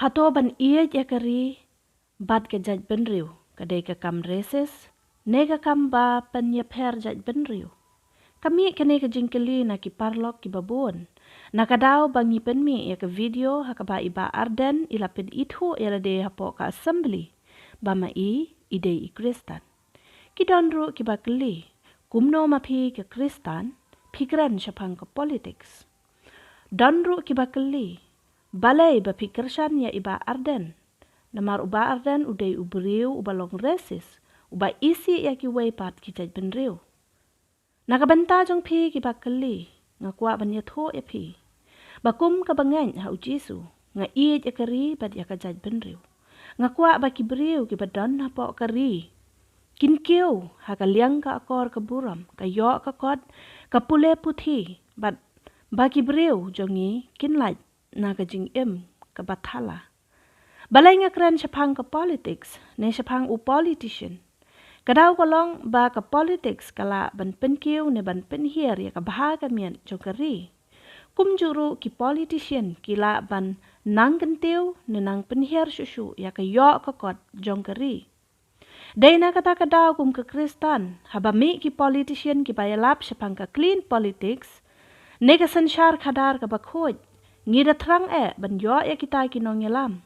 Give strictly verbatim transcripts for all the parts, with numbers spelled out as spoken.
Hato ban ïeit ïa ka ri bad ka jaitbynriew ka dei ka kam racist ne ka kam ba pynïapher jaitbynriew? Ka mih kane ka jingkylli na ki paralok kiba bun na ka daw ba ngi pynmih ïa ka video ha kaba i Bah Ardent i la pynithuh ïa lade hapoh ka assembly ba ma i i dei i Khristan. Ki don ruh kiba kylli, kumno ma phi ka Khristan phi kren shaphang ka politics? Don ruh kiba kylli, balei ba phi kyrshan ïa i Bah Ardent? Namar u Bah Ardent u dei u briew uba long racist, uba isih ïa kiwei pat ki jaitbynriew. Na ka bynta jong phi kiba kylli, nga kwah ban ïathuh ïa phi ba kum kaba ngeit ha u Jisu, nga ïeit ïa ka ri bad ïa ka jaitbynriew. Nga kwah ba ki briew kiba don hapoh ka ri kin kiew ha ka liang ka akor ka burom, ka ïoh ka kot, ka pule puthi, bad ba ki briew jong ngi kin lait na ka jingim kaba thala. Balei nga kren shaphang ka politics ne shaphang u politician? Ka daw ka long ba ka politics ka lah ban pynkiew ne ban pynhiar ïa ka bha ka miat jong ka ri. Kumjuh ruh ki politician ki lah ban nang kyntiew ne nang pynhiar shuh shuh ïa ka ïoh ka kot jong ka ri. Dei na kata ka daw kum ka Khristan, haba mih ki politician kiba ïalap shaphang ka clean politics ne ka synshar khadar kaba khuid, ngi da thrang eh ban ïoh ïa kita ki nongïalam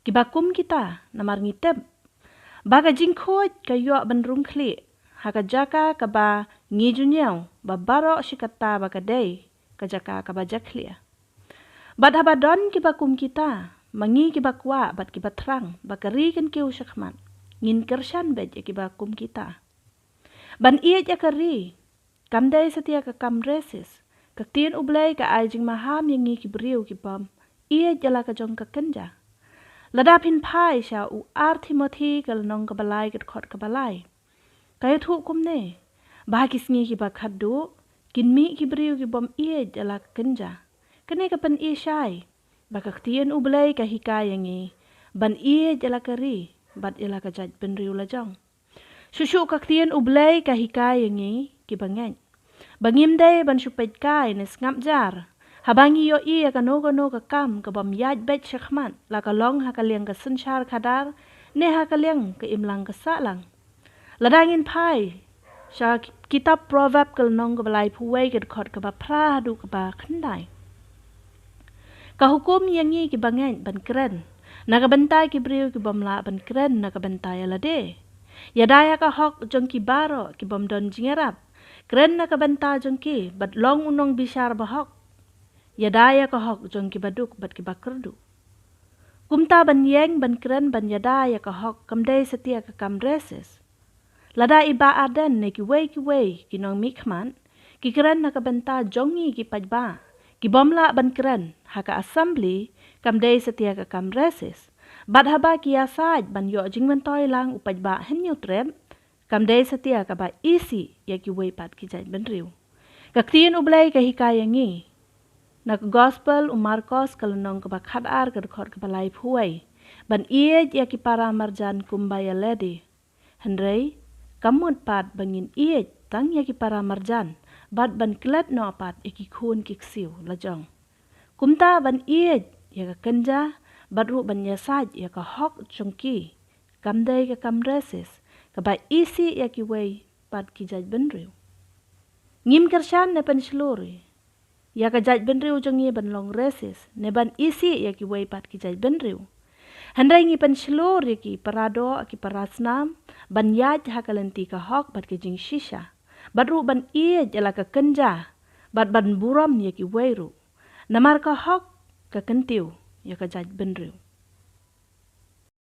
kiba kum kita, namar ngi tip ba ka jingkhuid ka ïoh ban rung khlieh ha ka jaka kaba ngi ju ñiew ba baroh shi katta ba ka dei ka jaka kaba jakhlia. Bad haba don kiba kum kita, ma ngi kiba kwah bad kiba thrang ba ka ri kan kiew shakhmat, ngin kyrshan beit ïa kiba kum kita. Ban ïeit ïa ka ri kam dei satia ka kam racist. Ka ktien U Blei ka ai jingmaham ïa ngi ki briew kibym ïeit ïa la ka jong ka kynja. Lada phin phai sha u ar Timothi ka lynnong kaba lai ka dkhot kaba lai, ka ïathuh kumne ba ha ki sngi kiba khatduh kin mih ki briew kibym ïeit ïa la ka kynja. Kane ka pyni shai ba ka ktien U Blei ka hikai ïa ngi ban ïeit ïa la ka ri bad ïa la ka jaitbynriew la jong. Shuh shuh ka ktien U Blei ka hikai ïa ngi kiba ngeit ba ngim dei ban shu peit kai ne sngap jar haba ngi ïohi ïa kano kano ka kam kabym ïaid beit shakhmat, la ka long ha ka liang ka synshar khadar ne ha ka liang ka imlang ka sahlang. Lada ngin phai sha kitab Proverb ka lynnong kaba laiphew wei ka dkhot kaba phra haduh kaba khyndai, ka hukum ïa ngi kiba ngeit ban kren na ka bynta ki briew kibym lah ban kren na ka bynta ïa lade. Ïada ïa ka hok jong ki baroh kibym don jingïarap, kren na ka bynta jong ki bad long u nongbishar bahok. Ïada ïa ka hok jong kiba duk bad kiba kyrduh. Kumta ban ïeng ban kren ban ïada ïa ka hok kam dei satia ka kam racist. Lada i Bah Ardent ne kiwei kiwei ki nongmihkhmat ki kren na ka bynta jong ngi ki paidbah kibym lah ban kren ha ka assembly, kam dei satia ka kam racist. Bad haba ki ïasaid ban ïoh jingmyntoi lang u paidbah Hynñiewtrep, kam dei satia kaba isih ïa kiwei pat ki jaitbynriew. Ka ktien U Blei ka hikai ïa ngi na ka Gospel u Markos ka lynnong kaba khatar ka dkhot kaba laiphew wei ban ïeit ïa ki para marjan kumba ïa lade. Hynrei ka mut pat ba ngin ïeit tang ïa ki para marjan bad ban klet noh pat ïa ki khun ki ksiew la jong. Kumta ban ïeit ïa ka kynja bad ruh ban ïasaid ïa ka hok jong ki kam dei ka kam racist kaba isih ïa kiwei pat ki jaitbynriew. Ngim kyrshan ne pynshlur ïa ka jaitbynriew jong ngi ban long racist ne ban isih ïa kiwei pat ki jaitbynriew. Hynrei ngi pynshlur ïa ki para doh ki para snam ban ïaid ha ka lynti ka hok bad ka jingshisha, bad ruh ban ïeit ïa la ka kynja bad ban burom ïa kiwei ruh. Namar ka hok ka kyntiew ïa ka jaitbynriew.